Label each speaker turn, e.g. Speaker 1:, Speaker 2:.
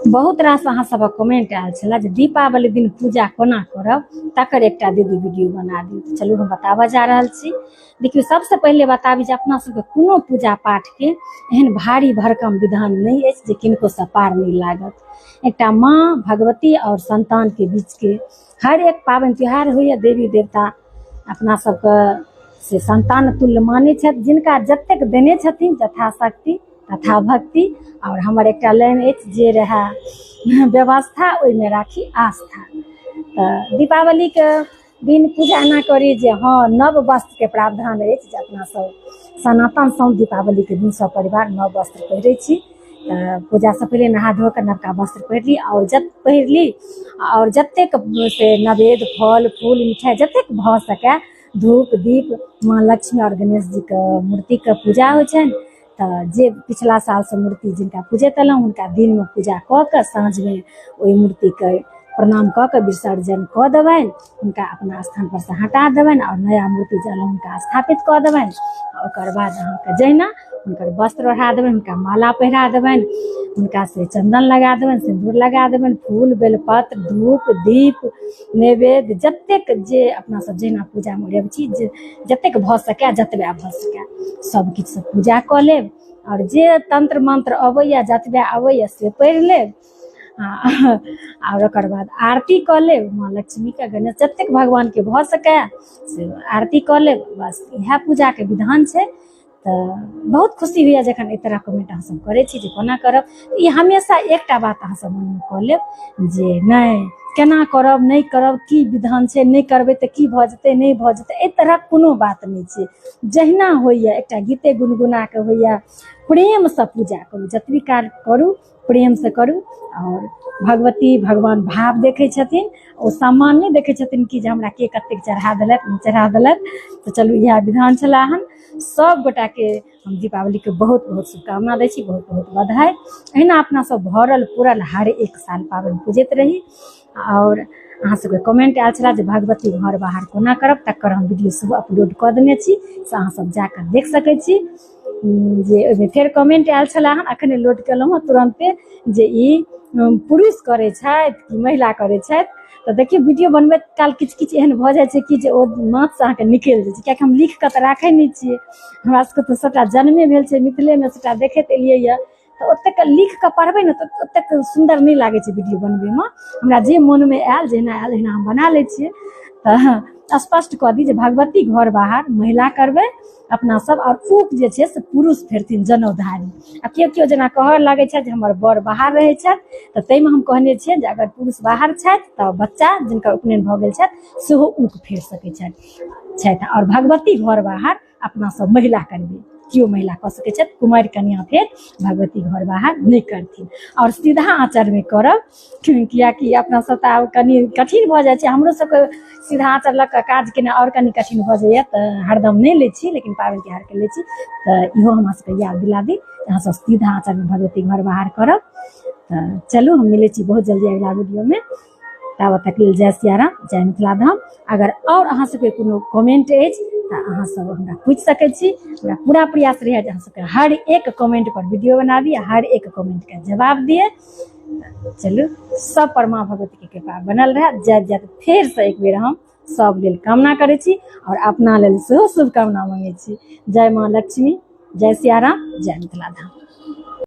Speaker 1: बहुत रास अहाँ सबक कमेंट आयल छलै जे दीपावली दिन पूजा कोना करब, तकर एकटा दीदी वीडियो बना दियौ। तऽ चलू हम बताबऽ जा रहल छी। देखियौ, सबसँ पहिले बताबी जे अपना सबके कोनो पूजा पाठके एहन भारी भरकम विधान नहि अछि जे किनकोसँ पार नहि लागत। एकटा माँ भगवती आओर संतानके बीचके हर एक पाबनि त्योहार होइए। देवी देवता अपना सबके से संतान तुल्य मानै छथि, जिनका जतेक देने छथिन यथाशक्ति तथा भक्ति। आओर हमर एकटा लाइन अछि जे रहए व्यवस्था ओहिमे राखी आस्था। तऽ दीपावलीके दिन पूजा एना करी जे हँ, नव वस्त्रके प्रावधान अछि जे अपना सब सनातनसँ दीपावलीके दिन सब परिवार नव वस्त्र पहिरै छी। तऽ पूजासँ पहिले नहा धो कऽ नवका वस्त्र पहिर ली आओर जत पहिर ली आओर जतेक से नवेद फल फूल मिठाइ जतेक भऽ सकए, धूप दीप, माँ लक्ष्मी आओर गणेश जीके मूर्तिके पूजा होइ छनि। तऽ जे पिछला सालसँ मूर्ति जिनका पूजैत एलहुँ, हुनका दिनमे पूजा कऽ कऽ साँझमे ओहि मूर्तिके प्रणाम कऽ कऽ विसर्जन कऽ देबनि, हुनका अपना स्थानपर सँ हटा देबनि आओर नया मूर्ति जे अनलहुँ हुनका स्थापित कऽ देबनि। ओकर बाद अहाँके जहिना हुनकर वस्त्र ओढ़ा देबनि, हुनका माला पहिरा देबनि, हुनका से चन्दन लगा देबनि, सिन्दूर लगा देबनि, फूल बेलपत्र धूप दीप नैवेद्य जतेक जे अपना सब जहिना पूजामे ओरियाबै छी, जे जतेक भऽ सकए जतबे भऽ सकए सब किछुसँ पूजा कऽ लेब। आओर जे तन्त्र मन्त्र अबैए, जतबे अबैए से पढ़ि लेब आओर ओकर बाद आरती कऽ लेब माँ लक्ष्मीके, गणेश, जतेक भगवानके भऽ सकए से आरती कऽ लेब। बस इएह पूजाके विधान छै। तऽ बहुत खुशी होइए जखन एहि तरहके कमेंट अहाँ सब करै छी जे कोना करब। ई हमेशा एकटा बात अहाँ सब मनमे कऽ लेब जे नहि केना करब, नहि करब, की विधान छै, नहि करबै तऽ की भऽ जेतै, नहि भऽ जेतै, एहि तरहक कोनो बात नहि छै। जहिना होइए एकटा गीते गुनगुना कऽ होइए, प्रेमसँ पूजा करू, जतबी काल करू प्रेमसँ करू। आओर भगवती भगवान भाव देखै छथिन, ओ सामान नहि देखै छथिन कि जे हमरा के कतेक चढ़ा देलथि, नहि चढ़ा देलथि। तऽ चलू, इएह विधान छलै हन। सब गोटाके हम दीपावलीके बहुत बहुत शुभकामना दै छी, बहुत बहुत बधाई। एहिना अपना सब भरल पुरल हर एक साल पाबनि पूजैत रही। आओर अहाँ सबके कमेंट आयल छलै जे भगवती घर बाहर कोना करब, तकर हम वीडियो सेहो अपलोड कऽ देने छी, से अहाँ सब जाकऽ देख सकै छी। जे ओहिमे फेर कमेंट आयल छलै हन, अखने लोड केलहुँ हँ तुरन्ते, जे ई पुरुष करै छथि कि महिला करै छथि। तऽ देखियौ, वीडियो बनबैत काल किछु किछु एहन भऽ जाइ छै कि जे ओ माथसँ अहाँके निकलि जाइ छै, किएकि हम लिख कऽ तऽ राखै नहि छियै। हमरा सबके तऽ सबटा जन्मे भेल छै मिथिलेमे, सबटा देखैत एलियै यऽ, तऽ ओतेक लिख कऽ पढ़बै ने तऽ ओतेक सुन्दर नहि लागै छै वीडियो बनबैमे। हमरा जे मोनमे आयल, जहिना आयल ओहिना हम बना लै छियै। तऽ स्पष्ट कऽ दी जे भगवती घर बाहर महिला करबै अपना सब आओर ऊक जे छै से पुरुष फेरथिन जनौधारी। आ केओ केओ जेना कहऽ लागै छथि जे हमर बर बाहर रहै छथि, तऽ ताहिमे हम कहने छियनि जे अगर पुरुष बाहर छथि तऽ बच्चा जिनकर उपनयन भऽ गेल छथि सेहो ऊक फेर सकै छथि। आओर भगवती घर बाहर अपना सब महिला करबै, केओ महिला कऽ सकै छथि, कुमारि कन्या फेर भगवती घर बाहर नहि करथिन। आओर सीधा आँचरमे करब, किएकि अपना सब तऽ आब कनि कठिन भऽ जाइ छै। हमरो सबके सीधा आँचर लऽ कऽ काज केनाइ आओर कनि कठिन भऽ जाइए, तऽ हरदम नहि लै छी, लेकिन पाबनि तिहारके लै छी। तऽ इहो हमरा सबके याद दिला दी, अहाँ सब सीधा आँचरमे भगवती घर बाहर करब। तऽ चलू, हम मिलै छी बहुत जल्दी अगिला वीडियोमे, ताबत तक लेल जय सियाराम, जय मिथिला धाम। अगर आओर अहाँ सबके कोनो कमेंट अछि तऽ अहाँ सब हमरा पूछि सकै छी। हमरा पूरा प्रयास रहैए जे अहाँ सबके हर एक कमेंट पर वीडियो बनाबी आ हर एक कमेंटके जवाब दिए। चलू, सब पर माँ भगवती के कृपा बनल रहे। जय जय। फेरसँ एक बेर हम सब लेल कामना करै छी आओर अपना लेल सेहो शुभकामना मांगै छी। जय माँ लक्ष्मी, जय सियाराम, जय मिथिला धाम।